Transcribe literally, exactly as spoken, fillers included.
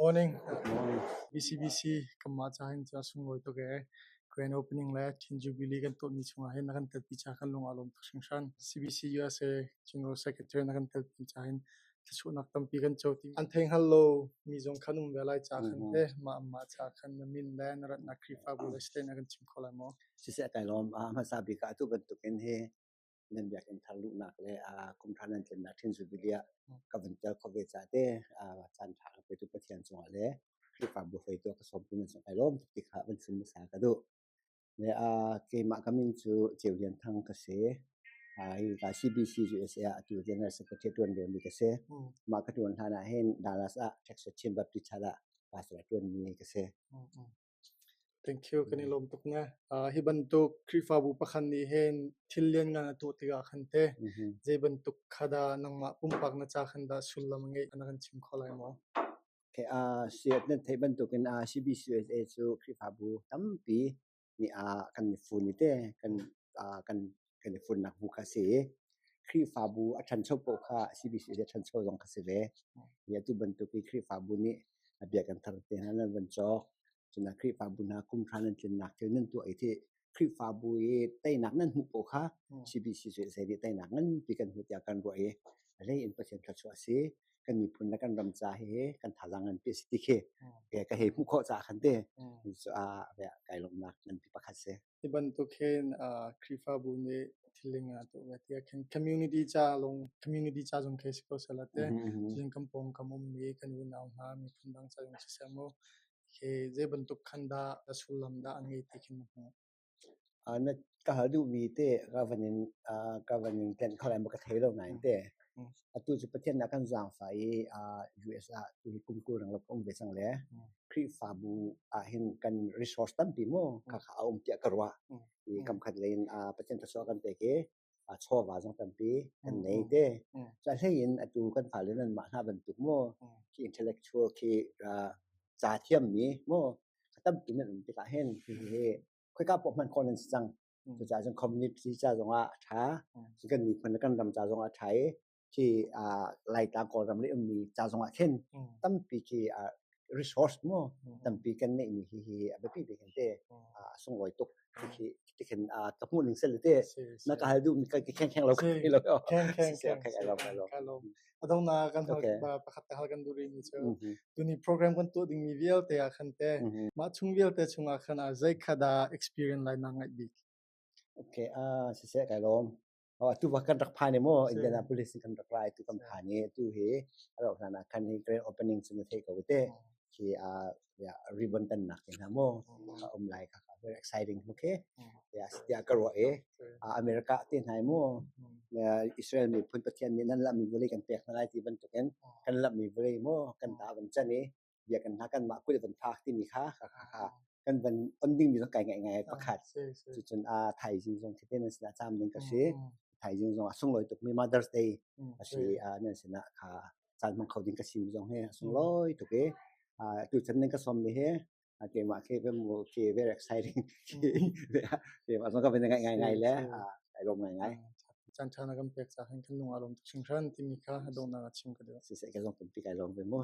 Morning. Morning. B C B C, kanmah ca hin ca sunglawi tuk e. Grand opening le Tin Jubilee kan tuahmi chungah hin na kan telpi ca kan lung a lawm tuk hringhran. C B C U S A General Secretary na kan telpi ca hin thluachuahnak tampi kan co ti. An thei hngal lo mi zong khan um ve lai ca khan te, mah, mah ca khan na min le na ratnak Khrihfabu le state na kan chim kho lai maw? Siseh, kai lawm, a hmasa bik ah atu bantukin hi nan biakinn thar luhnak le, aa, kum hra nan tlinnak Tin Jubilee ah ka vun tel khawh ve ca te, aa, caan ṭha ka petu Pathian cungah le Khrihfabu hruaitu ka sawmtu nan cungah kai lawm tuk ti kha van sim hmasa ka duh. Le, aa, keimah ka min cu Ceu Lian Thang ka si. Aa, hi ka C B C U S A ah atu General Secretary ṭuan remi ka si. Mah ka ṭuan hlan ah hin Dallas ah Texas Chin Baptist Church ah pastor a ṭuanmi ka si. Thank you, kan i lawm tuk na. Aa, hi bantuk Khrihfabu pakhat nih hin thil lianngan a tuah tikah khan te, zei bantuk khat ah nangmah pumpak na ca khan dah sullam a ngeih na kan chim kho lai maw? Okay, aa, si nan theih bantukin, aa, C B C U S A cu Khrihfabu tampi nih, aa, kan i fun i te, kan, aa, kan, kan i funnak bu kha si. Khrihfabu a ṭhancho paoh kha C B C U S A ṭhancho zong kha si ve. Hi atu bantuk i Khrihfabu nih a biakinn thar te hna nan van cawk. Cun a Khrihfabu hna kum hra nan tlinnak thil nan tuah i thih. Khrihfabu i teinak nan hmuh paoh kha C B C U S A nih teinak nganpi kan hmuh tiah kan ruah i a lei in Pathian thluachuah a si. Kan miphun le kan ram ca hi kan thazaang nganpi a si ti khi ka hei hmuh khawh caah khan te. Cu, aa, kai lawmhnak nganpi pakhat si. Hi bantuk hin, aa, Khrihfabu nih thil lianngan a tuah ve tiah khin community ca lawng, community ca zong khi si ko seh la te. Cun kan pawngkam ummi kan unau hna, miphun dang ca zong si seh maw? Khi zei bantuk khan dah a sullam dah an ngei ti khin na hmuh? Aa, na ka hal duhmi te ka van in, aa, ka van in tlen kho lai maw ka thei lo nain te. Atu cu Pathian nih kan zaangfah i, aa, U S ah tu hi kum kul ranglawk ka um ve cang le Khrihfabu ah hin kan resource tampi maw kha kha a um tiah ka ruah. I kam khat lei in, aa, Pathian thluachuah kan pek i, aa, chawva zong tampi kan nei te. Cu a hlei in atu kan fale nanmah hna bantuk maw khi intellectual khi, aa, ca thiammi maw kha tampi nan um tikah hin hi hi khoika pawh hman khawh nan si cang. Cucaah cun community ca zongah a ṭha, cun kan miphun le kan ram ca zongah a ṭha i, khi, aa, Laitlang Kawlram le ummi ca zongah khin tampi khi, aa, resource maw tampi kan neihmi hi hi a biapi bik hin te, aa, a sunglawi tuk ti khi, ti khin, aa, ka hmuh ning seh le te. Na ka hal duhmi ka khenkheng lo ka thei lo. Khenkheng, khenkheng. A dongnak kan hal, pakhat te hal kan duh rih mi cu tuni program kan tuah dingmi vialte ah khan te, mah chung vialte chungah khan a zei khat ah experience lai na ngaih bik? Okay, aa, siseh, kai lawm. Aw, atu va kan rak phan i maw, Indianapolis in kan rak ra i tu kan phan i tu hi a rauh hlan ah khan hi grand opening cu na theih ko i te. Khi, aa, ribbon tannak te hna maw a um lai kha, kha very exciting, okay. Ya, si tiah ka ruah i, aa, America te hna i maw, Israel miphun Pathian nih nan lamhmi vawlei kan pek hna lai ti bantukin kan lamhmi vawlei maw kan dah van can i, biakinn hna kanmah kut van phak timi kha, kha, kha, kha kan van on dingmi zong kai ngaingai pakhat. Cucun, aa, thaizing zong khi te nan sinah cam ding ka si. Thaizing zong a sunglawi tukmi Mother's Day a si, aa, nan sinah kha caan hmang kho ding ka simi zong hi a sunglawi tuk i, aa, tu chan ding ka sawm ni hi, aa, keimah khi pemu khi very exciting khi keimah zong ka van ngaingai le, aa, kai lawm ngaingai. Caan ṭha na kan pek caah khan kan lung a lawm tuk hringhran timi kha a donghnak ah chim ka duh. Siseh, ka zong tampi kai lawm ve maw.